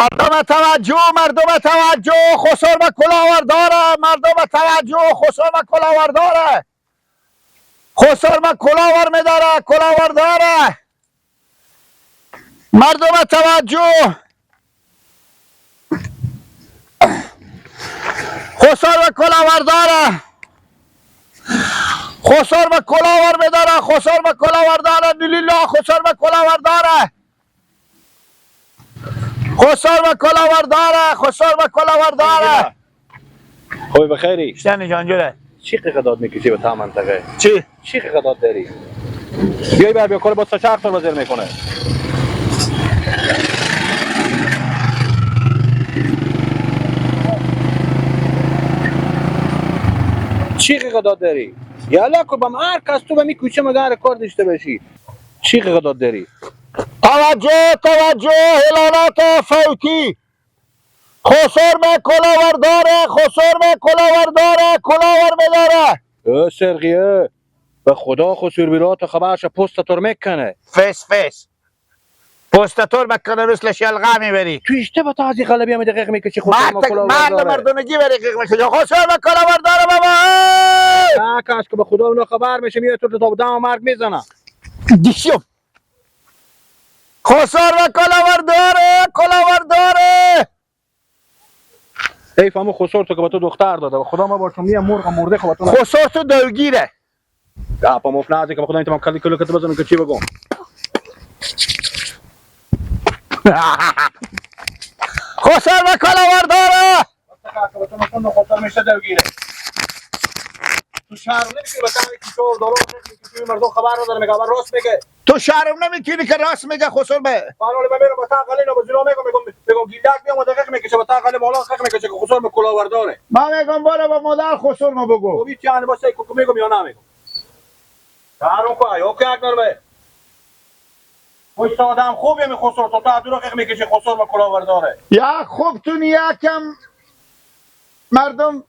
مردم توجه، مردم توجه، خسر و کلاورداره. مردم توجه، خسر و کلاورداره. خسر و کلاور میداره، کلاورداره. مردم توجه، خسر و کلاورداره. خسر و کلاور میداره، خسر و کلاورداره. لیلا خسر و کلاورداره. خسر و کلاورداره، خسر و کلاورداره. خوبی بخیری؟ شتن جان جوره. چی قداد میکشی به تا منطقه؟ چی؟ چی قداد داری؟ بیای بر بیا کار با چرخ تو وزیر میکنه. چی قداد داری؟ یالا کو بم هر کس تو به می کوچه مگر کار داشته باشی. چی قداد داری؟ توجه توجه، اعلانات فوتی. خسر به کلاورداره، خسر به کلاورداره، کلاور میداره. او سرقیه به خدا خسور بیرات خبرش پست تو میکنه. فس فس پوستاتور بکنه مثل شلغه میبری. تو اشتباه تا از این قلبی هم دقیق میکشی خسور ما مرد کلاورداره. مردونگی بری قیق میکشی. خسر به کلاورداره بابا. نه کاش که به خدا اونا خبر میشه میاد تو تا دم مرگ میزنه. دیشم خسر و کلاورداره، کلاورداره. ای فهمو خسور تو که با تو دختر داده به خدا ما باشم میم مرغ مرده خب تو خسر تو دوگیره. نه پا مفنازی که به خدا این تمام کلی کلو که تو بزنم که چی بگم. خسر و کلاورداره. خسر میشه دوگیره. تو شهر نمیشه به تنگ کوچه و دارو نمیشه مردم خبر نداره میگه راست میگه. تو شهرم نمیتونی که راست میگه خسر به. حالا من میرم با تاقلی نو بزنم میگم میگم میگم گیلک میام دقیق میکشه با تاقلی بالا دقیق میکشه که خسر به کلاورداره. من میگم برو با مادر خسر ما بگو. خب هیچ یعنی واسه کو میگم یا نمیگم. شهرم کو ایو که اگنر به. خوش آدم خوبی می خسر تو تا دور دقیق میکشه خسر به کلاورداره. یا خوب تو یکم مردم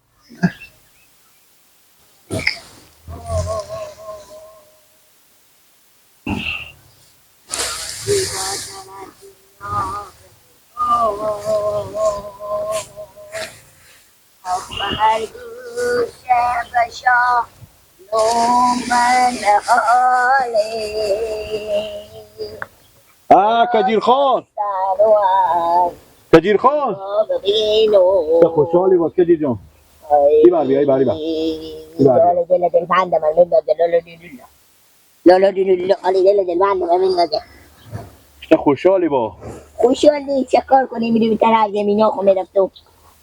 کدیر خان، کدیر خان، خوشحالی باز کدیر جان. ایبر بیا، ایبر، ایبر. چه خوشحالی با. خوشحالی چه کار کنی؟ میری طرف زمینا خو میرفتم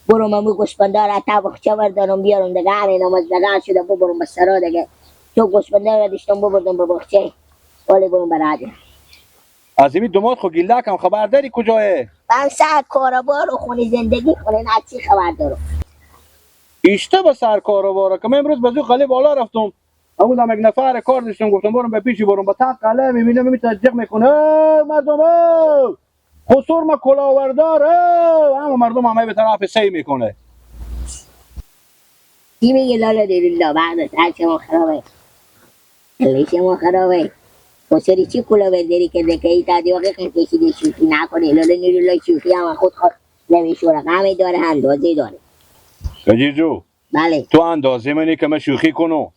برو ممو گوسفندار تا بخچه بردارم بیارم دیگه، هر نماز دیگه شده ببرم به سرا دیگه. تو گوسفندار را داشتم ببردم به بخچه، ولی برم برادر. از این دومات خو گیلک هم خبر داری کجاه؟ من سر کاروبار و خونه زندگی خونه نه چی خبر دارم. ایشته با سر کاروبار که من امروز به زو قله بالا رفتم. امروز هم یک نفر کار داشتم گفتم برم به پیشی برم با تق قله میبینم میتجق میکنه مردم خسر ما کلاوردار، اما مردم همه به طرف سی میکنه. چی میگه لالا دیرولا؟ بعد سر شما خرابه، کله شما خرابه. خسری چی کلاورداری کرده که ای تا دیوقه کشیده شوخی نکنه لالا نیرولا شوخی هم خود خود نمیشه رقم داره اندازه داره. کجیجو بله تو اندازه منی که من شوخی کنم.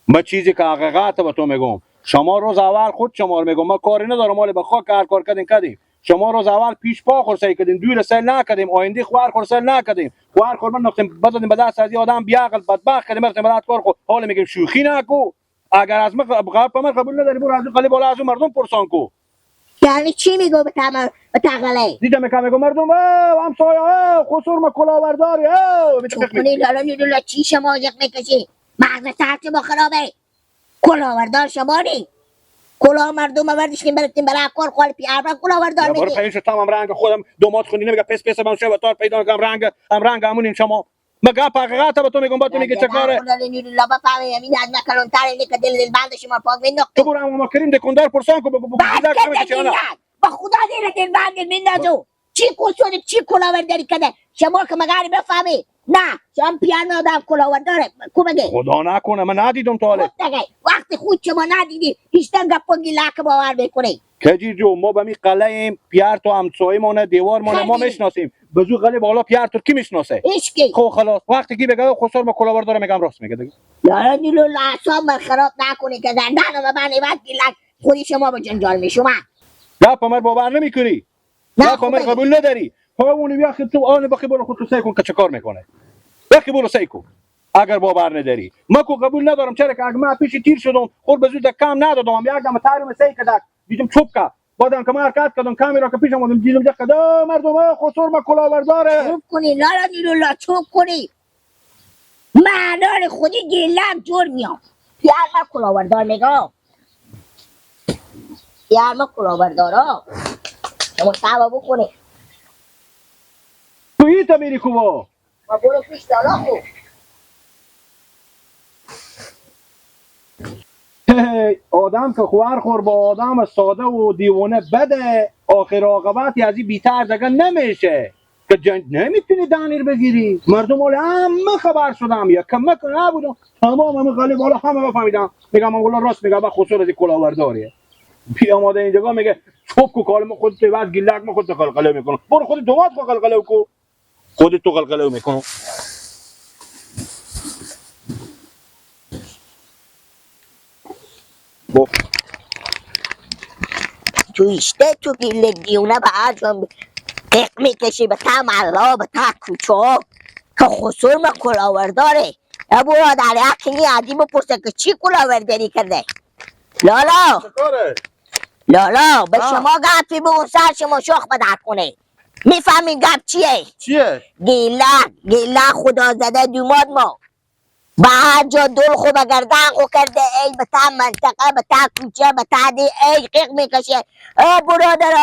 من چیزی که حقیقت به تو میگم. شما روز اول خود شما رو میگم، من کاری ندارم مال به خاک هر کار کردین کردیم. شما روز اول پیش پا خور سعی کردیم، دور سیل نکردیم، آینده خوار خور سیل نکردیم، خوار خور من نختیم بدادیم به دست از یه آدم بیعقل بدبخت کردیم، رفتیم به دست کار خود. حالا میگیم شوخی نکو. اگر از من قبول من قبول نداری برو از اون قلی بالا از اون مردم پرسان کو. یعنی چی میگو به تغله؟ دیدم که میگم مردم همسایه خسر ما کلاورداری چوپونی لالا میدولا چی شما جق میکشی؟ مغز سر شما خرابه. کلاوردار شما نی. کلاه مردم آوردشیم براتیم برای کار خال پی اربا کلاوردار برو میگی. پایین شو تمام رنگ خودم دومات خونی نمیگه پس پس من شو تار پیدا کنم رنگ هم رنگ همونین شما. مگه حقیقت به تو میگم با تو میگه چه کاره؟ تو برو ما کریم دکاندار پرسان کو بگو با خدا دل دل بند میندازو. چی کسونی چی کلاورداری کرده شما که مگر بفهمی؟ نه شما پیانو آدم کلاورداره کو بگه؟ خدا نکنه من ندیدم تا حالا. وقتی خود شما ندیدی بیشتر گپا گیلک باور میکنی. کجی جو ما به می قلعه ایم، پیار تو همسایه مانه، دیوار مانه، ما میشناسیم. به زو قلعه بالا پیار تو کی میشناسه؟ هیچ کی. خب خلاص وقتی کی بگه خسر ما کلاهبردار میگم راست میگه دیگه. لالا نیلو اعصاب من خراب نکنی که گردن من بعد گیلک خودی شما به جنجال میشم. گپ من باور نمیکنی. نه گپ من قبول نداری. ها اونی بیا تو آن بخی برو خود تو سعی کن که چه کار میکنه. بخی برو سعی کن. اگر باور نداری ما کو قبول ندارم، چرا که اگه من پیش تیر شدم خور به زود کم ندادم، یک دم ترم سعی کدک دیدم چوب کا بعدم که من حرکت کردم کامرا که پیش اومدم دیدم که خدا مردم خسر ما کلاهبرداره. چوب کنی لالا نیلولا چوب کنی معنار خودی گیلم جور میام. پیار ما کلاهبردار میگم، پیار ما کلاهبردارا شما صبر بکنی. تو این تا میری کوبا ما برو پیش لالا. خوب آدم که خوار خور با آدم ساده و دیوانه بده، آخر عاقبت از این بیتر دیگه نمیشه که جنگ نمیتونی دانیر بگیری. مردم حالا همه خبر شدم یا کمک نبودم تمام همه غالب حالا همه بفهمیدم. میگم من والله راست میگم، خسر از کلاهبرداریه. بی آماده اینجا میگه چوب کو کال ما خود تو بعد گیلک ما خود قلقله میکنم. برو خود دومات خو قلقله کو، خود تو قلقله میکنم. تو ایشته تو گیلک دیونه به هر جا قیق میکشی به تا محلا به تا کوچه ها که خسر ما کلاهبرداره. برادر یکی عادی بپرسه که چی کلاهبرداری کرده. لالا لالا به شما گپی به اون سر شما شاخ به درد کنه. میفهمی گپ چیه؟ چیه؟ گیلک گیلک خدا زده دوماد ما به هر جا دل خو به گردن خو کرده، ای به تا منطقه به تا کوچه به تا دی ای قیق میکشه. ای برادر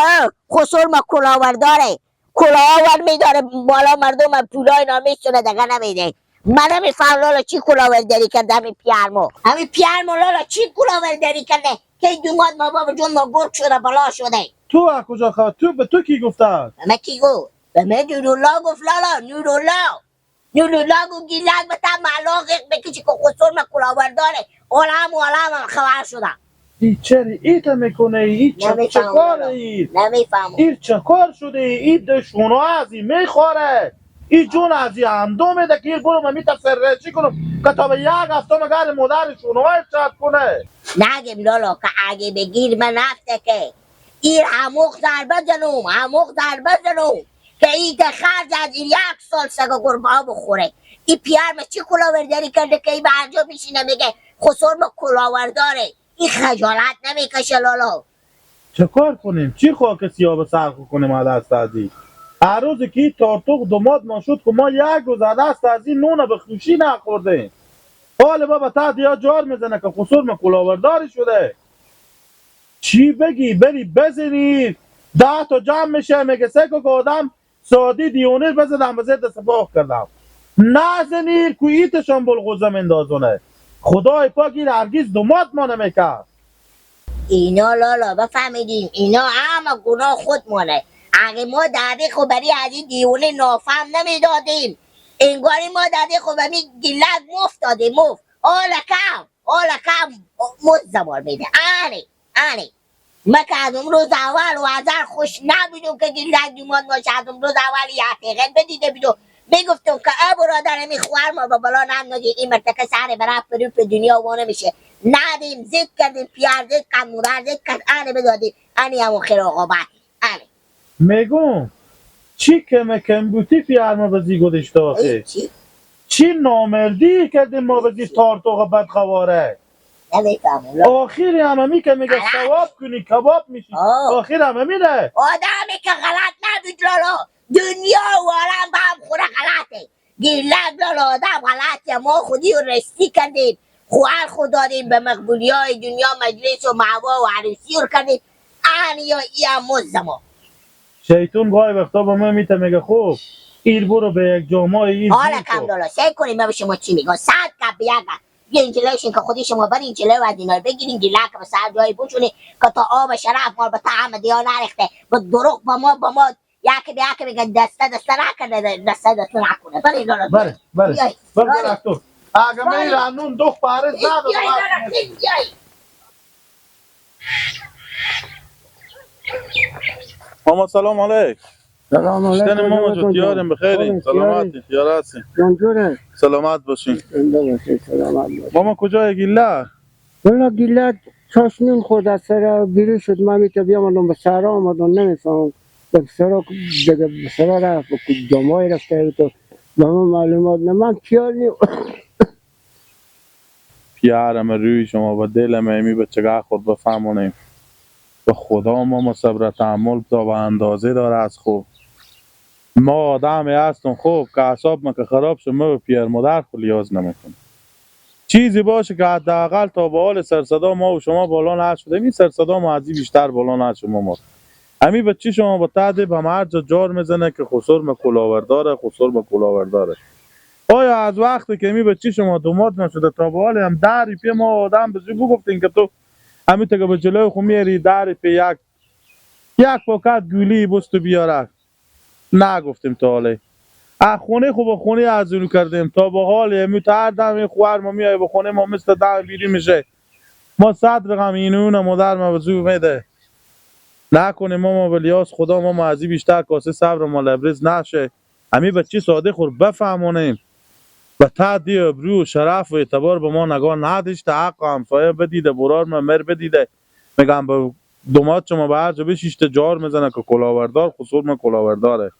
خسر ما کلاهبرداره، کلاهور میداره بالا مردم پولای نامیستونه دیگه نمیده. من نمیفهم لالا چی کلاهبرداری کرده همین پیرمو، همین پیرمو لالا چی کلاهبرداری کرده که این دوماد ما بابا جون ما گرگ شده بلا شده. تو از کجا خبر؟ تو به تو کی گفته؟ به من کی گفت؟ به من نورالله گفت لالا. نورالله نورالله گفت گیلک به تا معلا قیق بکشی که خسر من کلاهبرداره. عالم عالم خبر شدم. ای چرا ایتا میکنه؟ ای چه کاره ای؟ نمیفهمم ای چه کار شده؟ ای دشونه از ای میخوره، ای جون از ای اندو میده که برو من میتا سرچی کنم که تا به یک هفته مگر مادر شونه های چت کنه. نگیم لالا که اگه بگیر من نفته که این هموخ ضربه زنم، هموخ ضربه زنم که این خرج از این یک سال سگ گربه ها بخوره. این پیرم چی کلاهبرداری کرده که این به هرجا میشینه میگه خسر ما کلاهبرداره. این خجالت نمیکشه لالا. چه کار کنیم؟ چی خاک سیاه به سر کنیم از دست از این؟ هر روز که این تارتوق دوماد ما شد که ما یک روز از دست از این نون به خوشی نخوردیم. حال بابا تا یا جار میزنه که خسر ما کلاهبرداری شده. چی بگی؟ بری بزنی 10 تا جمع میشه میگه سه که آدم سادی دیونه بزدم به زد سپاه کردم. نزنیر که ایتشان بلغوزه مندازونه. خدای پاک این هرگز دوماد ما نمیکرد. اینا لالا بفهمیدیم اینا همه گناه خود مانه. اگه ما داده خو بری از این دیونه نافهم نمیدادیم، انگاری ما داده خو به می گیلک مفت دادیم، مفت. آلا کم آلا کم مفت زبار میده. آنی آنی ما که از اون روز اول و ازر خوش نبودم که گیلک دوماد باشه. از اون روز اول یه حقیقت بدیده بیدو میگفتم که ای برادر می خوار ما با بلا نندازی، این مرتکه سر برف پروف دنیا وانه میشه. ندیم زد کردیم، پیار زد کرد، مادر زد کرد، آنی بدادیم آنی همون خیر عاقبت. آنی میگم چی کم کم بوتی پیار ما بزی گذشته آخه؟ چی نامردی کردیم ما بزی تارتوق بدخواره؟ نمیفهمم. آخر همه که میگه ثواب کنی کباب میشی، آخر همه میره. آدمی که غلط نبود لالا، دنیا و عالم به هم خوره غلطه. گیلک لالا آدم غلطه. ما خودی رو رستی کردیم، خواهر خود دادیم به مقبولی های دنیا، مجلس و معوا و عروسی رو کردیم. آنی یا ای هم مزد ما. شیطون گاهی وقتا به من میته میگه خوب ایر برو به یک جامعه ایر حالا کم لالا سعی کنیم من به شما چی میگم. 100 کپ به یک یه اینجلوشین که خودی شما برین جلو از اینا بگیرین گیلک به سر جای بچونی که تا آب شرف مال به طعم دیا نریخته. با دروغ با ما با ما یکی به یکی میگه دسته دسته نکنه، دسته دسته نکنه. برین لالا بله بله بله تو اگه میرانون دو پاره زد. ماما سلام علیک. سلام علیکم. ماما جو تیاریم بخیریم. سلامتی یار هستین. جان سلامت باشین. زنده باشین. سلامت باشین. ماما کجای گیله؟ والا گیله چاشنون خورد از سر بیرون شد. من میتونم بیامدم به سرا آمدم نمیفهمم به سرا دیگه به سرا رفت به جامعه رفته تو به من معلومات نه. من پیار نیم. پیارم روی شما با دلم امی بچگاه خود بفهمونیم. به خدا ماما صبر تحمل تا به اندازه داره از خوب. ما آدمی هستم خوب که اعصاب ما که خراب شد ما به پیر مادر خود لیاز نمیکنم. چیزی باشه که حداقل تا به حال سرصدا ما و شما بالا نشده. این سرصدا ما از این بیشتر بالا نشد ما. امی بچه شما با تعدیب هم هر جا جار میزنه که خسر ما کلاورداره، خسر ما کلاورداره. آیا از وقتی که می بچه شما دومات نشده تا به حال هم دری پی ما آدم به زو بگفتین که تو همی تا که به جلوی خو میاری دری پی یک پاکت گولی بستو بیاره نگفتیم تا حاله. از خونه خو با خونه از اونو کردیم تا به حال می تا هر دم این خوار ما میای به خونه ما مثل دم بیری میشه. ما صد رقم اینو مادر ما به زو میده. نکنه ما بلیاس خدا ما از این بیشتر کاسه صبر ما لبریز نشه. همی بچه ساده خور بفهمونیم و تعدی ابرو و شرف و اعتبار به ما نگاه نداشته. حق همسایه بدیده برار ما مر بدیده میگم به دومات شما به هر جا بشیشته جار میزنه که کلاوردار خصور ما کلاورداره.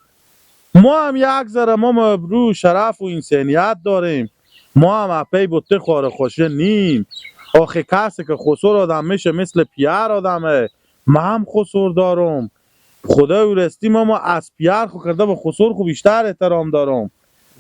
ما هم یک ذره ما ابرو شرف و انسانیت داریم. ما هم اپی بوته خار خوشه نیم. آخه کسی که خسور آدم میشه مثل پیر آدمه. ما هم خسور دارم. خدای ورستی ما از پیر خو کرده به خسور خو بیشتر احترام دارم.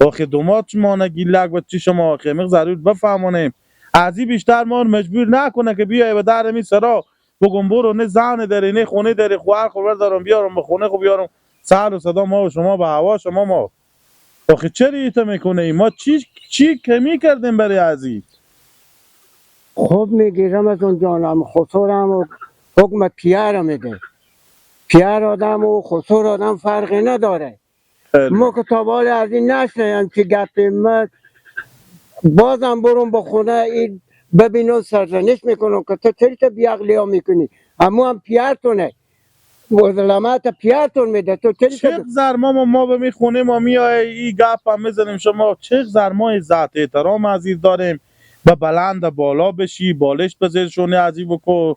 آخه دومات ما نگیلک و چی شما آخه مغ ضرور بفهمونیم. از این بیشتر ما مجبور نکنه که بیای به در می سرا بگم برو نه زن داری نه خونه داری خواهر خو دارم بیارم به خونه خو بیارم سر و صدا ما و شما به هوا شما ما. آخه چرا ایتا میکنه ما چی کمی کردیم برای ازی؟ خوب میگیرم از اون جانم خسرم و حکم پیار میده. پیار آدم و خسر آدم فرقی نداره. ما که تا حال از این نشنیم که گپی ما بازم برم به خونه این ببینم سرزنش میکنم که تو چرا تو بیعقلی ها میکنی. اما هم پیارتونه ظلمات پیارتون میده. تو چرا چه زر ما به می خونه ما میای این گپ هم میزنیم. شما چه زر ما عزت احترام عزیز داریم به بلند بالا بشی بالش بزیر شونه عزیز بکو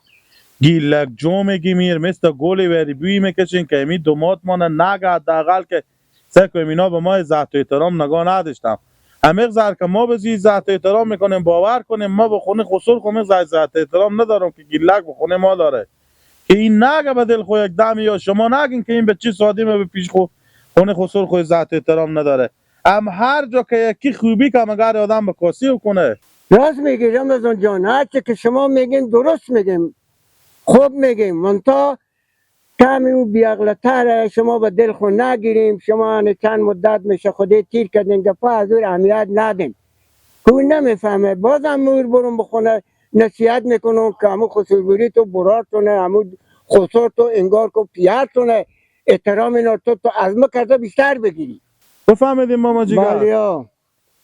گیلک جو میگی میر مثل گلی وری بوی میکشین که امی دومات ما نگه حداقل که سکو اینا به ما عزت و احترام نگاه نداشتم. امیق زر که ما به عزت و احترام میکنیم باور کنیم ما به خونه خسر خو میز عزت احترام ندارم که گیلک به خونه ما داره که این نگه به دل خو یک دم یا شما نگین که این به چی ساده به پیش خو خونه خسر خو عزت احترام نداره. ام هر جا که یکی خوبی که مگر آدم به کاسی کنه. راست میگی رمضان جان، هرچه که شما میگین درست میگیم خوب میگیم. منتها کمی او بیعقل‌تره. شما به دل خود نگیریم. شما چند مدت میشه خودی تیر کردین گپا از او اهمیت ندیم که او نمیفهمه. بازم مور برم بخونه نصیحت میکنم که همون خسرگوری تو برارتونه همون خسر تو انگار که پیرتونه احترام اینا تو از ما کرده بیشتر بگیری. بفهمیدیم ماما جیگر؟ بله.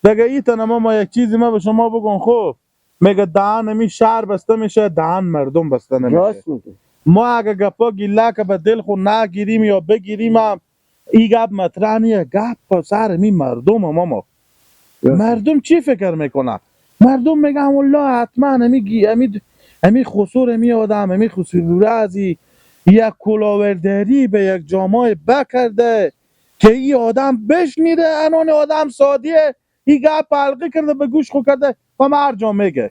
دیگه ای تنه ما یک چیزی ما به شما بگم خوب میگه دهن می شهر بسته میشه دهن مردم بسته نمیشه. راست میگه. ما اگه گپا گیله که به دل خود نگیریم یا بگیریم هم ای گپ مطرح نیه. گپ سر می مردم ماما. مردم چی فکر میکنن؟ مردم میگن والله حتما امی خسور امی آدم امی خسور ازی یک کلاوردری به یک جامعه بکرده که ای آدم بشنیده انان آدم سادیه ای گپ حلقه کرده به گوش خو کرده و هر جا میگه.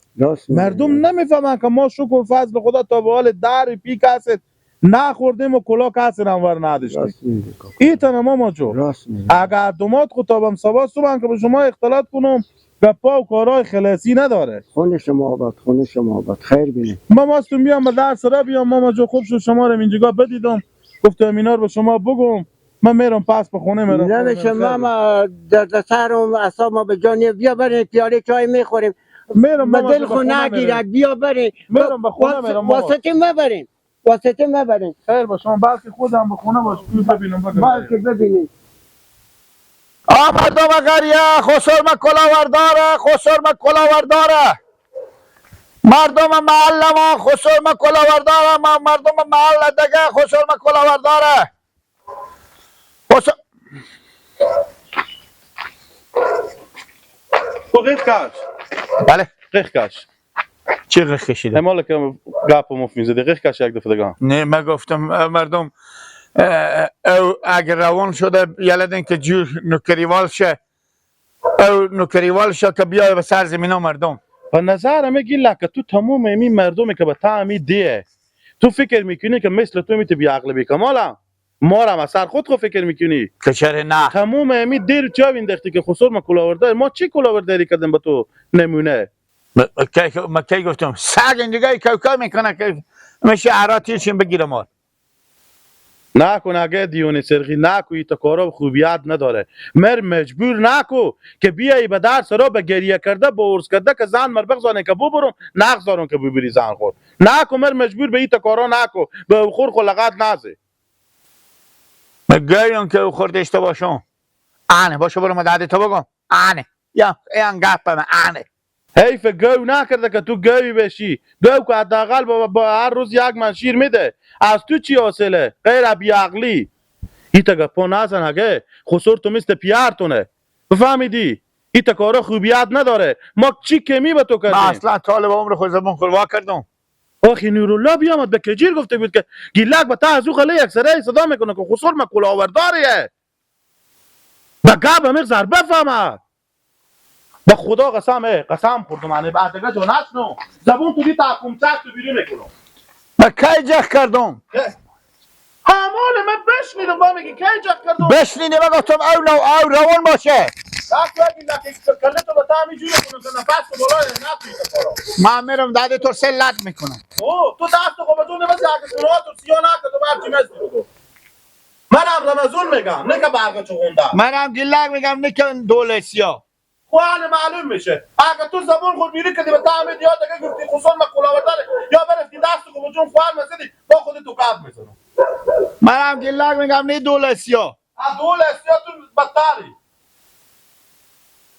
مردم نمیفهمن که ما شکر فضل خدا تا به حال در پی کست نخوردیم و کلا کسی هم ور نداشتیم. این تنه ماما جو اگر دومات خود تا بم سبا صبح که به شما اختلاط کنم گپا و کارهای خلاصی نداره. خونه شما آباد، خونه شما آباد، خیر بینه. ما ماستون بیام به در سرا بیام ماما جو. خوب شد شما رو اینجا بدیدم گفتم اینا رو به شما بگم. من میرم پس به خونه میرم. نمیشه ماما در سرم اعصاب ما به جان. بیا بریم پیاله چای میخوریم. میرم به دل خو نگیرد. بیا بریم. میرم به خونه میرم. واسطه مبریم. واسطه مبریم. خیر باشه بلکه خودم به خونه باش ببینم بلکه ببینیم. مردم قریه خسر ما کلاورداره خسر ما کلاورداره. مردم محل ما خسر ما کلاورداره، مردم محل دیگه خسر ما کلاورداره. خسر تو غیخ کش. بله. غیخ کش. چی غیخ کشیده؟ امالا که گپ مف میزدی غیخ کش یک دفعه دیگه. نه من گفتم مردم او اگر روان شده یلدن که جور نوکریوال شه، او نوکریوال شه که بیای به سر زمینا مردم. به نظر میگی که تو تمام امی مردمی که به تعمی دیه تو فکر میکنی که مثل تو میته بی عقل بی کمالا ما را سر خود خو فکر میکنی که چرا نه؟ تمام امی دیر چا انداختی که خسر ما کلاورده ما چی کلاورداری کردیم به تو نمونه؟ ما کی گفتم سگ این دیگه کوکو میکنه که میشه عراتیشون بگیره ما. نکن اگه دیونه سرخی نکو، ایتا کارا خوبیت نداره. مر مجبور نکو که بیایی به درس را به گریه کرده به ارز کرده که زن مر بغزانه که ببرم نغزارم که ببری زن خور نکو. مر مجبور به ایتا کارا نکو، به خور خو لغت نزه. من گویم که او خورده اشته باشم آنه باشه برو ما تو بگم آنه یا این گپ من آنه. حیف گو نکرده که تو گوی بشی. گو که حداقل با هر روز یک من شیر میده، از تو چی حاصله غیر بیعقلی؟ ایتا گپا نزن اگه خسور تو مثل پیارتونه بفهمیدی؟ ایتا کارا خوبیت نداره. ما چی کمی به تو من کردیم؟ اصلا طالب عمر خود زبون خلوا کردم. آخی نورالله بیامد به کجیر گفته بود که گیلک به تا از او خلی یک سره صدا میکنه که خسور ما کلاورداریه به گب همیق ضربه فهمد. به خدا قسم قسم خوردم من بعد دیگه جو نشنو زبون تو دی تاکم چک تو بیرون میکنم. من کی جخ کردم؟ همال من بشنیدم با میگی کی جخ کردم؟ بشنیدم من گفتم او نو او روان باشه. کله تو به تا همی کنم که نفس تو بالا نتوی کارا. من میرم داده تو سه لط میکنم. او تو دست خو به نمیزی اگه تو سیاه نکرد تو برچی مثل بگو. منم رمضان میگم نه که برق چغونده. منم گیلک میگم نه که دول سیاه. خو حال معلوم میشه اگه تو زبون خود میری کدی به تعمید یا دیگه گفتی خصوصا من کلاورداره یا برفتی دست خو به جون خوار مزدی با خود تو قاب میزنم. منم گیلک میگم نه دول سیاه. از دول سیاه تو بدتری.